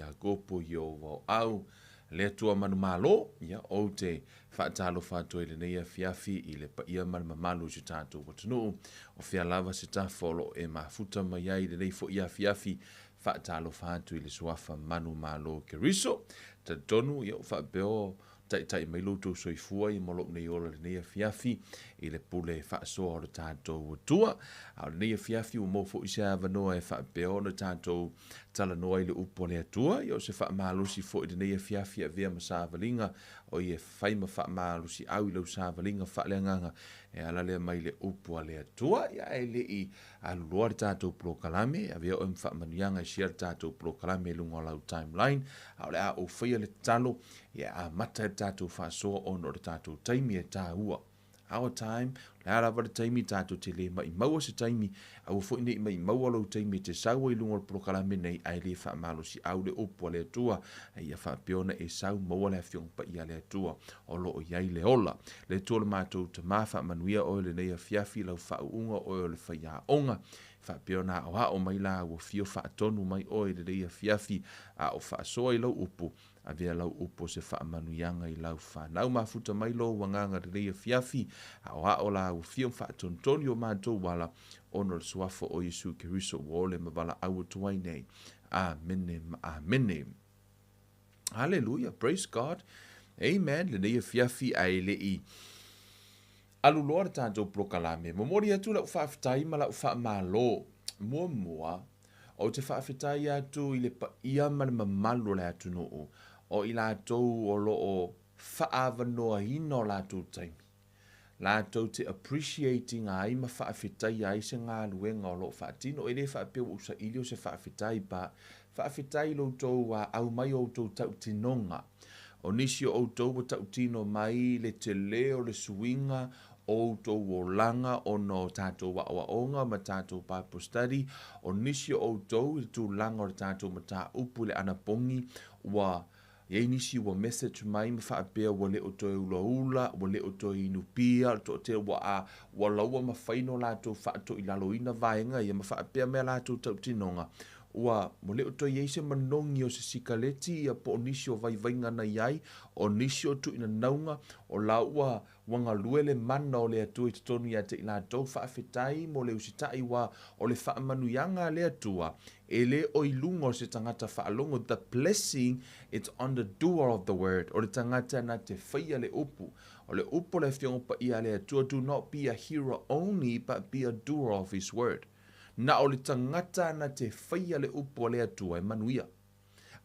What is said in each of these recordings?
Iakopo Ieova o Au, le Atua manumalo. Ia, ou te faatalofa atu ai i lenei afiafi i le paia ma le mamalu o si o tatou atunuu, o fea lava se tafa o lo o e mafuta mai ai i lenei foi afiafi. Faatalofa atu i le suafa manumalo o Keriso. Talitonu, ia, ua faapea o taitai mai lo outou soifua ia ma lou nei ola i lenei afiafi i le pule faasoa o le tatou Atua. A o lenei afiafi ua maua foi se avanoa e faapea ona tatou talanoa i le upu a le Atua. Ia, o se faamalosi foi i lenei afiafi e avea ma savaliga, o ia e fai ma faamalosiau i lau savaliga faaleagaga e ala lea mai le upu a le Atua. Ia, ae le i aluloa le tatou polokalame, avea oe ma faamanuiaga e share le tatou polokalame i luga o lau timeline, a o le a ou faia le tatalo ia e amata ai le tatou faasoa ona o le tatou taimi e taua. Our time, o le a lava le taimi, tatou te le maimauina se taimi, aua foi ne i maimaua lou taimi e te sau ai i luga o le polokalame nei ae le faamalosiau le upu a le Atua, a ia faapea ona e sau maua le Afioga Paia a le Atua o lo o i ai le ola. Le Atua o le matou Tama, faamanuia oe lenei afiafi, lau faauuga oe o le faiaoga, faapea ona aoao mai la ua fio faatonu mai oe i lenei afiafi a o faasoa i lau upu. Avea lau upu o se faamanuiaga i lau fanau, mafuta mai lou agaga lenei afiafi, aoao la ua fio faatonutonu o matou ala, ona o le suafa o Iesu Keriso ua ole ma valaau atu ai nei. Amene ma amene. Hallelujah, praise God. Amen. Lenei afiafi ae le i aluloa le tatou polokalame, momoli atu lau faafetai ma lau faamalo. Muamua, ou te faafetai atu i le paia ma le mamalu o le atunuu, o i latou o lo o faaavanoaina o latou taimi, latou te appreciate ai ma faafetaia ai se galuega o lo o faatino. E le faapea ua ou saili o se faafetai, pa faafetai lo outou aumai o outou tautinoga. O nisi o outou ua tautino mai le tele o le suiga o outou olaga ona o tatou aoaoga ma tatou Bible study. O nisi o outou i le tulaga o le tatou mataupu i le anapogi, ua iai nisi ua message mai ma faapea ua le o toe ulaula, ua le o toe inupia, o le toatele ua a ua laua mafai ona latou faatoilaloina vaega ia ma faapea mai a latou tautinoga ua le o toe i ai se manogi o se sikaleti ia po o nisi o vaivaiga na i ai, o nisi o tuuinanauga o la ua galue le mana o le Atua i totonu ia te i latou. Faafetai mo le usitai, ua o le faamanuiaga a le Atua e le o i luga o se tagata faalogo. The blessing, it's on the doer of the word, o le tagata na te faia le upu, o le upu o le Afioga Paia a le Atua. Do not be a hearer only, but be a doer of his word. Na o le tagata na te faia le upu a le Atua e manuia,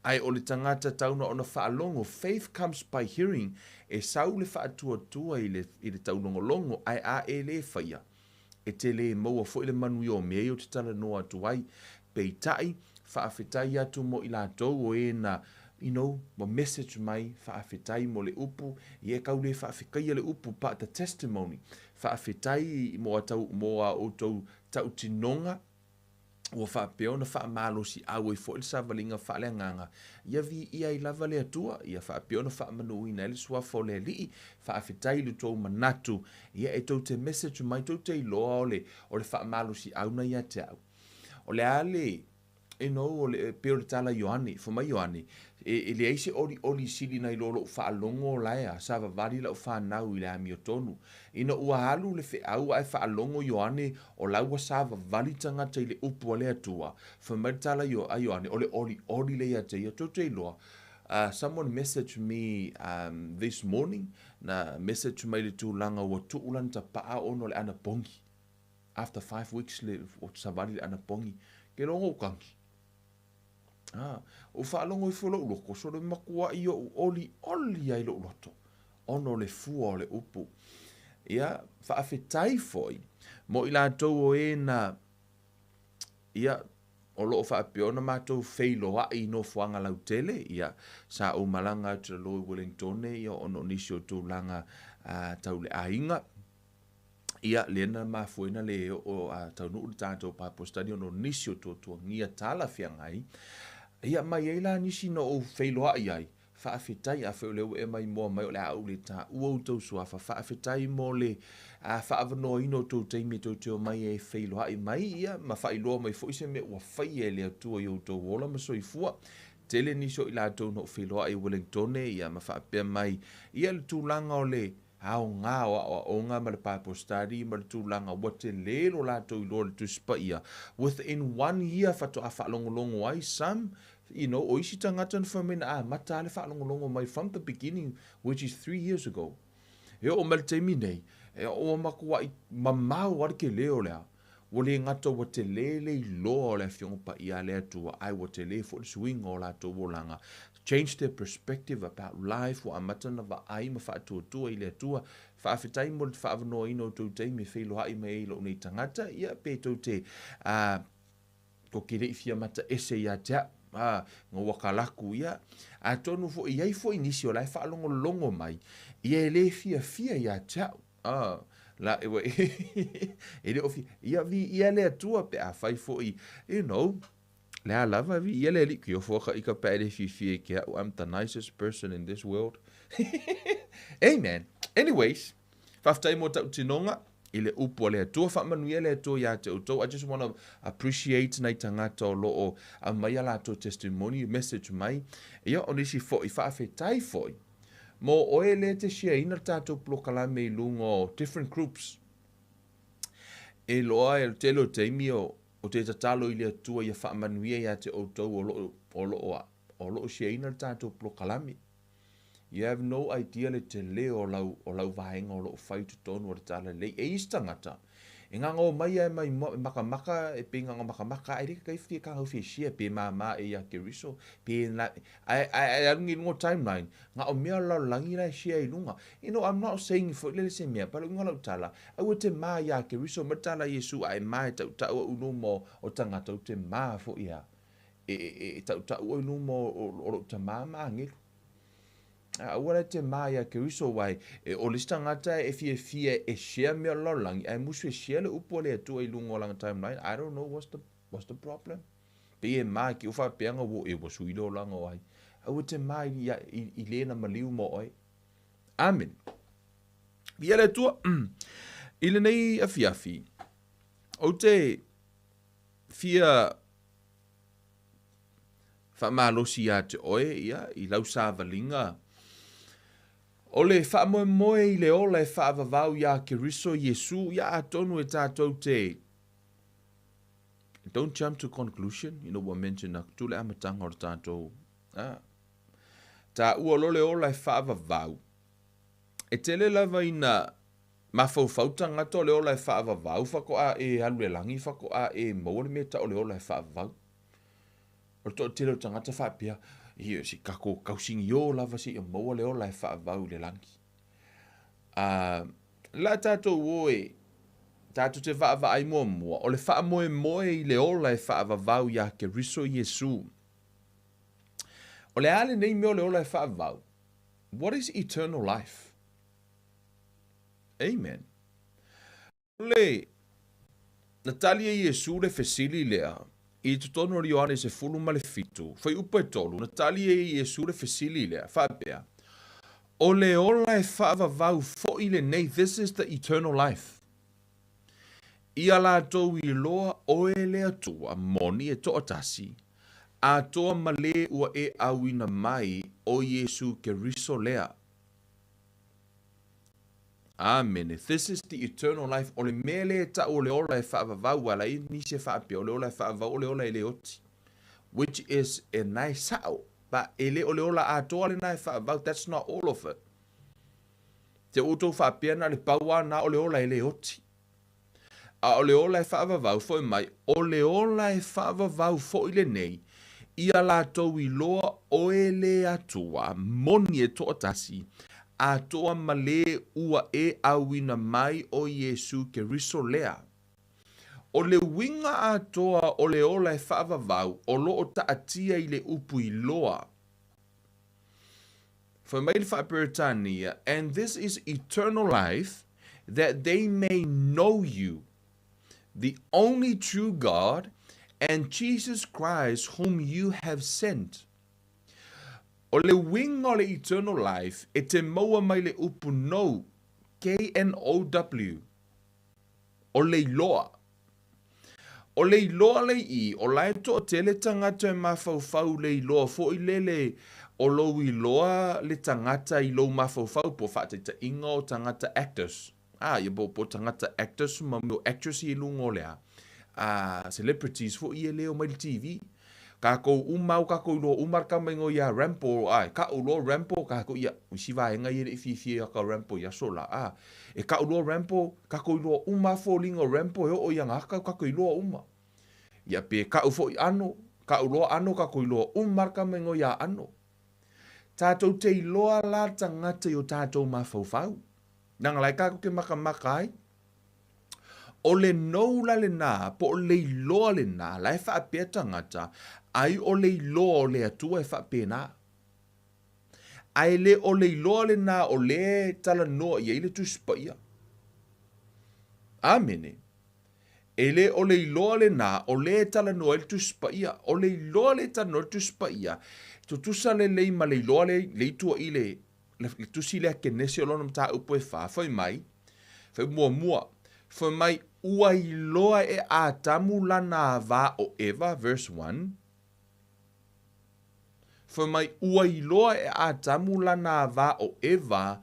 ae o le tagata tauna ona faalogo. Faith comes by hearing. E sau le faatuatua i le taulogologo, ae a e le faia, e te le maua foi le manuia o mea ia o te talanoa atu ai. Peitai, faafetai atu mo i latou o e na ua message mai, faafetai mo le upu. Ia, e kau le faafetaia le upu, but the testimony. Faafetai mo atau mo a outou tautinoga ua faapea ona faamalosiau ai foi le savaliga faaleagaga. Ia viia ai lava le Atua, ia faapea ona faamanuina ai le suafa o le Alii. Faafetai i le tou manatu ia e tou te message mai, tou te iloa o le faamalosiau na ia te au. O le a le o le pei o le tala Ioane, fai mai Ioane, e leai se olioli sili nai lo lou faalogo la e savavali lau fanau i le amiotonu. Ina ua alu le feau ae faalogo Ioane o la ua savavali tagata i le upu a le Atua, fai mai le tala a Ioane, o le olioli le ia te ia. Tou te iloa, someone message me this morning, na message mai le tulaga ua tuu lana tapaa ona o le anapogi. After 5 weeks le o savali le anapogi, ke logo u kagi. Ah, o faalogo ifo lou loto, so le matuai ou oli oli ai lou loto ona o le fua o le upu. Ia, faafetai foi mo i latou o e na ia o lo o faapea ona matou feiloai i nofoaga lautele. Ia, sa ou malaga atu lalo i Wellington ia ona o nisi o tulaga tau le aiga. Ia, lea na mafuaina le oo a taunuu le tatou Bible study ona o nisi o tuatuagia talafeagai. Ia, mai ai la nisi na ou feiloai ai. Faafetai, afai o lea ua e maimoa mai, o le a ou le taua outou suafa. Faafetai mo le faaavanoaina o tou taimi e tou te omai e feiloai mai ia ma faailoa mai foi se mea ua faia e le Atua i outou ola ma soifua. Tele nisi o i latou na ou feiloai i Wellingtone ia ma faapea mai ia le tulaga o le aoga o aoaoga ma le Bible study ma le tulaga ua tele lo latou iloa i le Tusi Paia within one year faatoa faalogologo ai some you know o isi tagata na fai mai na amata lava le faalogologo mai from the beginning which is 3 years ago. E oo mai le taimi nei, e ua matuai mamao lava le tele o le a. Ua le gata ua tele le iloa o le Afioga Paia a le Atua, ae ua tele foi le suiga o latou olaga. Change their perspective about life, ua amata ona vaai ma faatuatua i le Atua. Faafetai mo le faaavanoaina o outou taimi e feiloai mai ai i lou nei tagata, ia pe tou te tou te le i fia mata ese ia te au, a, na ua talaku, ia. Atonu foi e i ai foi nisi o la e faalogologo mai, ia e le fiafia ia te au. A, la, e le o fia, ia viia le Atua pe afai foi, le a lava, viia le Alii, ki ofo ka ika pe e le fiafia i ke au, I'm the nicest person in this world. Amen. Anyways, faafetai mo tautinoga i le upu a le Atua, faamanuia le Atua ia te outou. I just want to appreciate nai tagata o loo aumaia latou testimony message mai. Ia o nisi foi faafetai foi mo oe lea te shareina le tatou polokalame i luga o different groups. E loa e le tele o taimi o te tatalo i le Atua ia faamanuia ia te outou o loo shareina le tatou polokalame. You have no idea le tele o lau vaega o loo fai totonu o le talalelei. E isi tagata, e gago mai e mai makamaka e pe gago makamaka ai le kai fia ka fia share pe mama e ia keriso pe la ai ai alu ngi lunga timeline nga o mea lalolagi la e share i luga. I'm not saying foi lele se mea, but uiga lau tala, aua te ma ia keriso ma tala Iesu ae ma e tautau au luma o tagata, ou te ma foi ia e tautau ai luma o lou tamā ma agelu. Aua la te ma ia Keriso wai e o le isi tagata e fiafia e share mea o le lalolagi ae musu e share le upu a le Atua i luga o lana timeline. I don't know what's the problem. Pe e ma ki o faapea ua e ua sui le olaga o ai. Aua te ma i le na maliu mo oe. Amen. Ia le Atua. I lenei afiafi, ou te fia faamalosi ia te oe ia i lau savaliga o le faamoemoe i le ola e faavavau iā Keriso Iesu. Ia atonu e tatou te don't jump to conclusion. Ua mention atu le amataga o le tatou taua lo le ola e faavavau. E tele lava ina mafaufau tagata o le ola e faavavau faatoa e alu le lagi, faatoa e maua le mea tau o le ola e faavavau. O le toatele o tagata faapea, ia se tatou tausigio lava seia maua le ola e faavavau i le lagi. La tatou o e tatou te vaavaai muamua o le faamoemoe i le ola e faavavau iā Keriso Iesu. O le a lenei mea o le ola e faavavau? What is eternal life? Amen. O le na tali e Iesu le fesili lea i totonu o Ioane 17, fuaiupu e 3, na tali e Iesu le fesili lea, faapea, o le ola e faavavau foi lenei, this is the eternal life. Ia latou iloa oe le Atua moni e toatasi, atoa ma le ua e auina mai o Iesu Keriso lea. Amene. This is the eternal life. O le mea lea e tau o le ola e faavavau ala i nisi e faapea o le ola e faavavau o le ola e le oti. Which is e nai sao. But e le o le ola atoa le nai faavavau. That's not all of it. Te outou faapea na le pau a na o le ola e le oti. A o le ola e faavavau foi mai, o le ola e faavavau foi lenei, ia latou iloa oe le Atua, moni e toatasi, atoa ma le ua e auina mai o Iesu Keriso lea. O le uiga atoa o le ola e faavavau o loo taatia i le upu iloa. Fai mai le faaperetania, "And this is eternal life, that they may know you, the only true God, and Jesus Christ whom you have sent." O le uiga o le eternal life e te maua mai le upu know, K-N-O-W, o le iloa. O le iloa le i, o la e toatele tagata e mafaufau le iloa foi lele o lou iloa le tagata i lou mafaufau po o faataitaiga o tagata actors. Ah, ia po, po tagata actors ma mea o actress i luga o le a, a celebrities foi ia lea e omai i le TV. Kākou uma au kākou iloa uma le tama igoa ia Rambo, ae ka'u loa Rambo, kākou ia, o isi vaega ia e le i fiafia ia ka Rambo i aso la, a, e ka'u loa Rambo, kākou iloa uma lava foliga o Rambo e oo i ana aka, kākou iloa uma. Ia pe ka'u foi ano, ka'u loa ano, kākou iloa uma lava le tama igoa ia ano. Tātou te iloa la tagata i o tātou mafaufau. Leaga la e kākou te makamaka ai. O le nou la lenā, po o le iloa lenā, la e faapea tagata, ai o le iloa o le Atua e faapena. Ae le o le iloa lenā o lea e talanoa i ai le Tusi Paia. Amene. E le o le iloa lenā o lea e talanoa ai le Tusi Paia. O le iloa lea e talanoa ai le Tusi Paia, tutusa lelei ma le iloa lea le itu i le le tusi lea Kenese o lona mataupu e fa, fai mai, fai muamua, fai mai, ua iloa e Atamu lana avā o Eva, verse 1, fai mai, ua iloa e Atamu lana avā o Eva,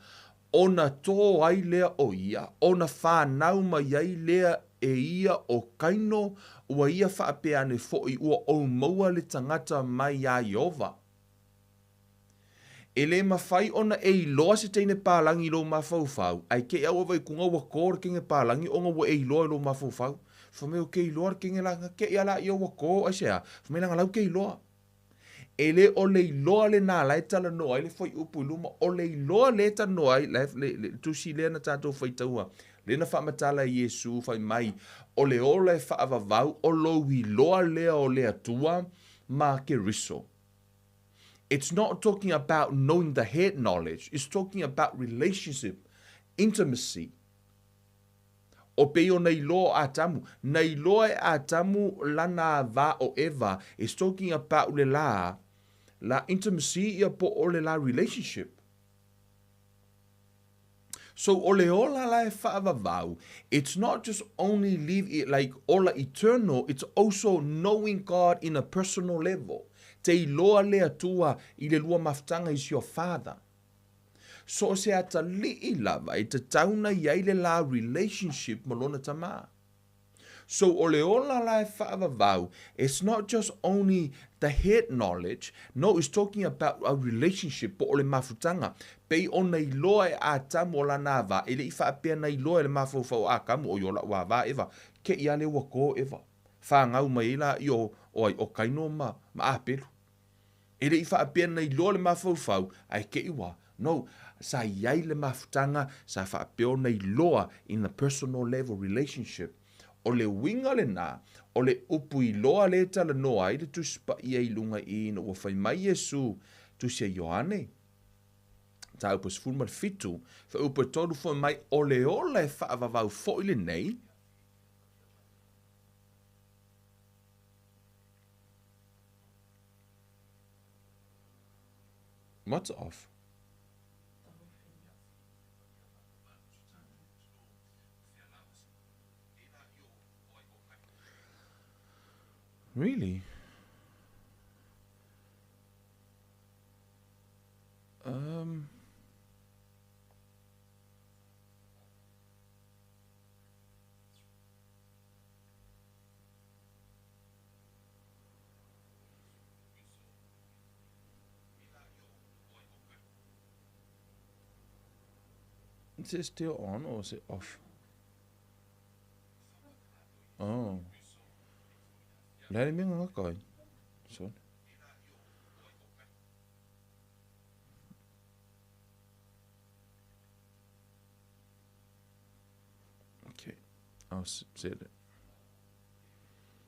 ona tō ai lea o ia, ona whānau mai ai lea e ia o Kaino, ua ia faapea ane foʻi, ua ou maua le tagata mai iā Ieova. E le mafai ona e iloa se teine palagi i lou mafaufau, ae kei au ava i kuga ua ko le kenge palagi ona ua e iloa i lou mafaufau. Fai mai o ke iloa le kenge la kei ala ia ua ko aisea? Fai mai leaga lau ke iloa. E le o le iloa lenā la e talanoa ai le fuaiupu i luma, o le iloa lea e talanoa ai, le, le, le tusi lea na tatou faitaua, lea na faamatala e Iesu, fai mai, o le ola e faavavau, o lou iloa lea o le Atua ma Keriso. It's not talking about knowing the head knowledge, it's talking about relationship, intimacy. O pei ona iloa o Atamu, na iloa e Atamu lana avā o Eva, it's talking about le la, la intimacy ia po o le la relationship. So o le ola la e faavavau, it's not just only live it like ola eternal, it's also knowing God in a personal level. Te iloa le Atua i le lua mafutaga is your father. So o se atalii lava e tatau na iai le la relationship ma lona tamā. So o le ola la e faavavau, it's not just only the head knowledge, no it's talking about a relationship po o le mafutaga. Pei ona iloa e Atamu o lana avā, e le i faapea na iloa e le mafaufau o Atamu, oi o la'u avā Eva, keʻi a lea ua kō Eva. Fāgau mai ai la i o, o ai, o Kaino ma, ma Apelu. E le i faapea na iloa le mafaufau, ae keʻi ua, no, sa iai le mafutaga, sa faapea ona iloa in the personal level relationship. O le uiga lenā, o le upu iloa lea e talanoa ai le Tusi Paia i luga i ina ua fai mai Iesu, Tusi a Ioane, mataupu e 17, fuaiupu e 3 fai mai, o le ola e faavavau foʻi lenei, What's off? Really? Um. Is it still on or is it off? Oh. Le a le mea gagaka ai. Sorry. Okay, I'll set it.